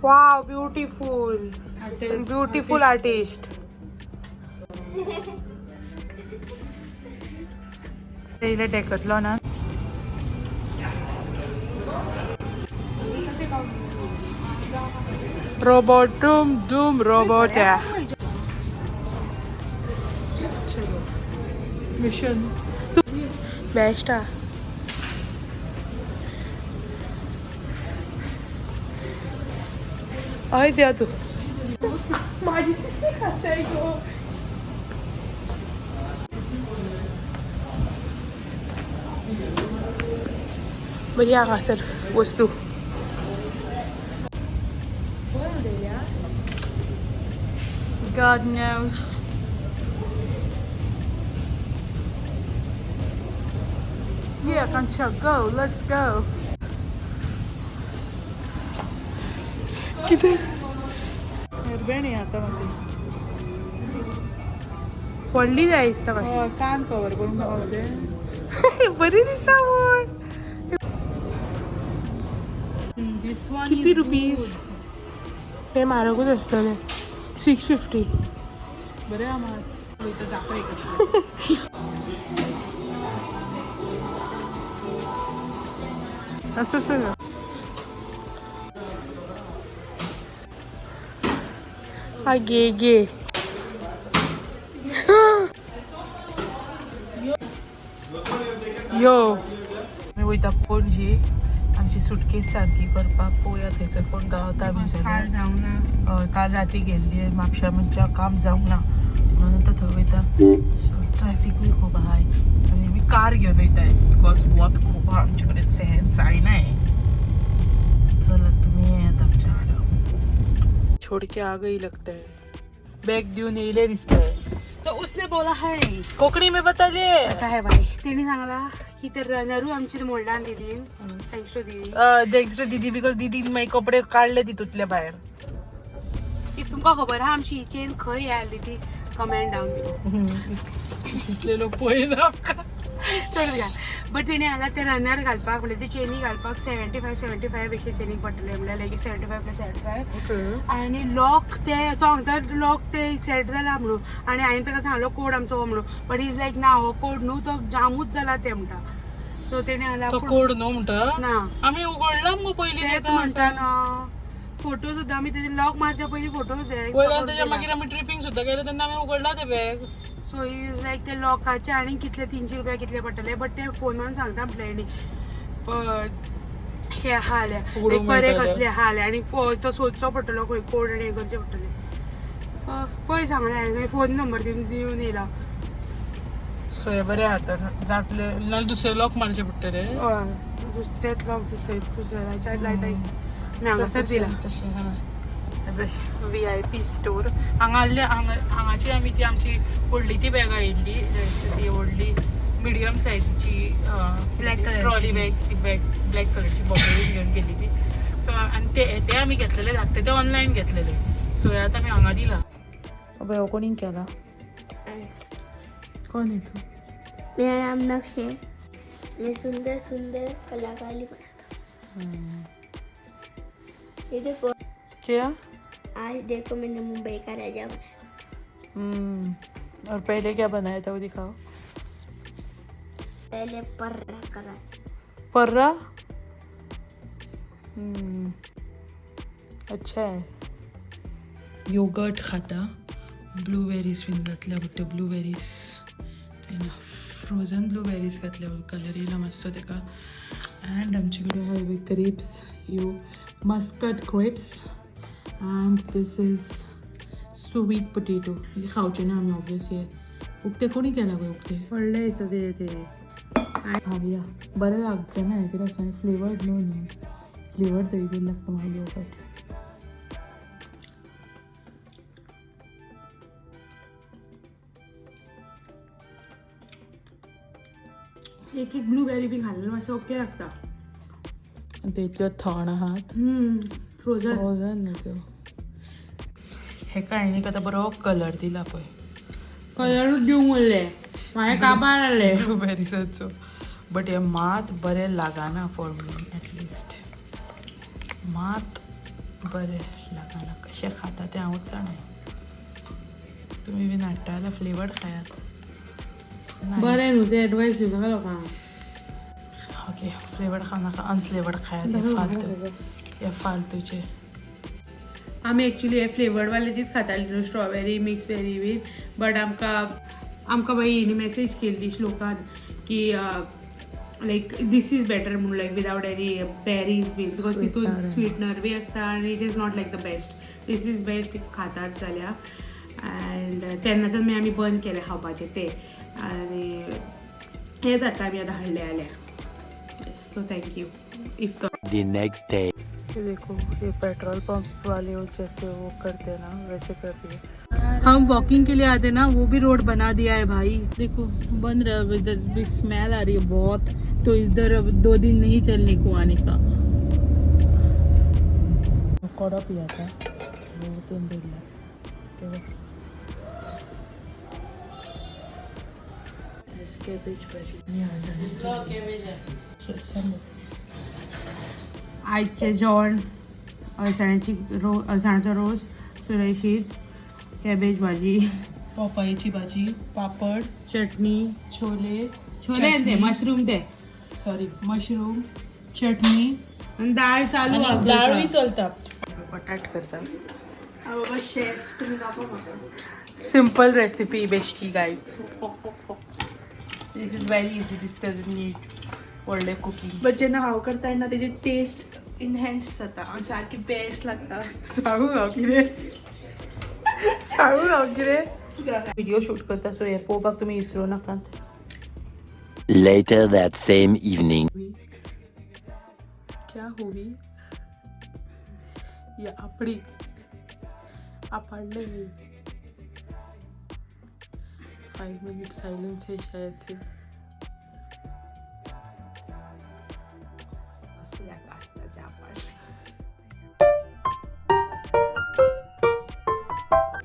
Wow, beautiful, beautiful artist. इले टेकतलो ना. Robot Doom Doom robot है. Mission best आ. हय द्या तू माझी खाताय गो. बरी हांगासर वस्तू. God knows. Yeah, Kancha, go. Let's go. कितें बेणी आता माझी. व्हडली जाय दिसता म्हाका. हय, कान कवर करून नाका ते. बरी दिसता पूण. This one किती रुपीज? ते म्हारगूच आसतले. 650. बरें आहा मात वयता जापय कशी. असं सगळं. हा गे गे. यो आमी वयता पणजे आमची सुटकेस सारकी करपाक. पळोवया थंयसर कोण गावता बी जाल्यार. जावना. हय, काल राती गेल्ली म्हापशा म्हणच्या काम जावंक ना म्हणून आतां थंय वयता. सो ट्रॅफिकूय खूब आहा आयज आनी आमी कार घेवन वयता आयज because वत खूब आहा आमचे कडेन सहन जायना हें. चला तुमी येयात आमच्या वांगडा. छोड़ के आ गई लगता है. बॅग दिवन येयले दिसता है. तो उसने बोला है. कोंकणी में बता रे. काय बाई, तेणी सांगला की ते रनरू आमची मोडला दिदीन. Thanks to दीदी. Thanks to दीदी because दीदीन मागीर कपडे काडले तितूंतले भायर. If तुमकां खबर आहा आमची चेन खंय आयली ती, कमेंट डावन बिलो. तितले लोक पळयना आमकां. चड घाल. बट तेणी आला ते रनर घालपाक म्हणजे ते चेनी घालपाक 75 75 एके चेनीक पडटले म्हणल्यार लायक 75 प्लस 75. आनी लॉक ते तो सांगता लॉक ते सेट जाला म्हणून आनी हांवें ताका सांगलो कोड आमचो हो म्हणून, बट is लायक ना हो कोड न्हू, तो जामूच जाला ते म्हणटा. सो तेणी आला तो कोड न्हू म्हणटा. ना. आमी उगडला मुगो पयलीं तेच तेका. म्हणटा ना फोटो सुद्दां आमी तेजे लॉक मारच्या पयलीं फोटो. वयल्यान तेच्या मागीर आमी ट्रिपींग सुद्दां गेले तेन्ना आमी उगडला ते बॅग. सो is लायक ते लॉकाचे आनी कितले 300 रुपया कितले पडटले, बट ते फोनान सांगता म्हटलें हेणी हे आहा जाल्यार उगडूंक एक बरे मेळटा. कसले आहा जाल्यार आनी तो सोदचो पडटलो खंय कोड आनी हें करचें पडटलें. पळय सांगलें हांवें, मागीर फोन नंबर दिवन येयला. सो हे बरें आहा तर जातले नाल्यार दुसरे लॉक मारचे पडटले. हय, तेच लॉक दुसरे दुसरे लायता दिसता आमी हांगासर दिला. VIP store हांगा आहले. हांगा हांगाची आमी ती आमची व्हडली ती बॅगां येयल्ली, ती व्हडली मिडियम सायजीची Black colour ची. ट्रॉली बॅग्स, ती बॅग ब्लॅक कलरची बॉम्बे घेवन गेली ती. सो आनी ते ते आमी घेतलेले धाकटे, ते ऑनलायन घेतलेले. सो हे आतां आमी हांगा दिला. हो कोणी केला कोण आहे तू? मेरा नाम नक्श है. मैं सुंदर सुंदर कलाकारी बनाता हूँ. ये देखो. क्या? आज देखो, मैंने मुंबई का राजा बनाया. और पहले क्या बनाया था, वो दिखाओ. पहले पर्रा का राजा. पर्रा. अच्छा है. योगर्ट खाता, ब्लूबेरीज बीन घातल्या बट त्यो ब्लूबेरीज तेन्ना फ्रोजन ब्लूबेरीज घातल्या, कलर येयला मातसो तेका. अँड आमचे कडेन आहा ग्रेप्स, ह्यो muscat grapes, and this is sweet potato. हे खावचे ना आमी ऑब्वियसली. उक्ते कोणी केला गो उक्ते? व्हडले दिसता ते ते. खावया, बरें लागचें ना हें. कितें आसा, फ्लेवर्ड न्हू न्हू फ्लेवर्ड तरी बी लागता म्हाका योगर्ट. एक एक ब्लूबेरी बी घातलें मातशें ओके लागता. आनी ते इतल्यो थंड आहात. फ्रोजन. फ्रोजन न्हू त्यो. हेका आनी आतां बरो कलर दिला पळय. कलरूच दिवंक उरले मागीर काबार जालें. ब्लूबेरीजाचो. बट हे मात बरें लागना, फॉर मी एटलिस्ट मात. बरें लागना. कशें खाता तें हांवूच जाणा. तुमी बीन हाडटा जाल्यार फ्लेवर्ड खायात. बरें न्हू ते एडवायस दिवं नाका लोकांक. ओके, फ्लेवर्ड खावं नाका, अनफ्लेवर्ड खायात. हे फालतू, हे फालतूचे. आमी एक्चुली हे फ्लेवर्ड वाले तीच खाताली न्हू, स्ट्रॉबेरी, मिक्स बेरी बीन, बट आमकां आमकां मागीर हेणी मॅसेज केल्ली श्लोकान की लायक this is better म्हणून, लायक विदावट एनी बेरीज बीन, because तितून स्वीटनर बी आसता आनी it is not like the best. This is best खातात जाल्यार. अँड तेन्नाच्यान मागीर आमी बंद केलें खावपाचें तें आनी हेच आतां आमी आतां हाडलें जाल्यार. सो thank you if तो The next day. ये देखो, ये पेट्रोल पंप वाले वो जैसे वो करते हैं ना, वैसे कर रही है. हम वॉकिंग के लिए आते ना, वो भी रोड बना दिया है भाई. देखो, बन रहा है. इधर भी स्मेल आ रही है बहुत, तो इधर अब 2 दिन नहीं चलने को आने का. कडो पियाता वो वतून दवरला. कॅबेज भाजी. आयचे जेवण अळसाण्याची रो अळसाण्याचो रोस, सुरय शीत, कॅबेज भाजी, पोपायेची भाजी, पापड, चटणी, छोले. छोले ते मशरूम ते. सॉरी, मशरूम, चटणी. आणि डाळ चालू आणि डाळूय चलता. बटाट करता. बाबा शेफ, तुम्ही दाखवा म्हाका. Simple recipe, bestie guys. This is very easy. This doesn't need व्हडलें कुकिंग. बट जेन्ना हांव करता तेन्ना तेजी टेस्ट इनहेन्स जाता आनी सारकी बेस्ट लागता. सांगू हांव कितें, सांगू हांव कितें? व्हिडिओ शूट करता, सो हें पळोवपाक तुमी विसरूं नाकात. Later that same evening. क्या हुई ये आपड़ी आपड़ले. 5 मिनट साइलेंस है शायद से. कसल्याक आसता.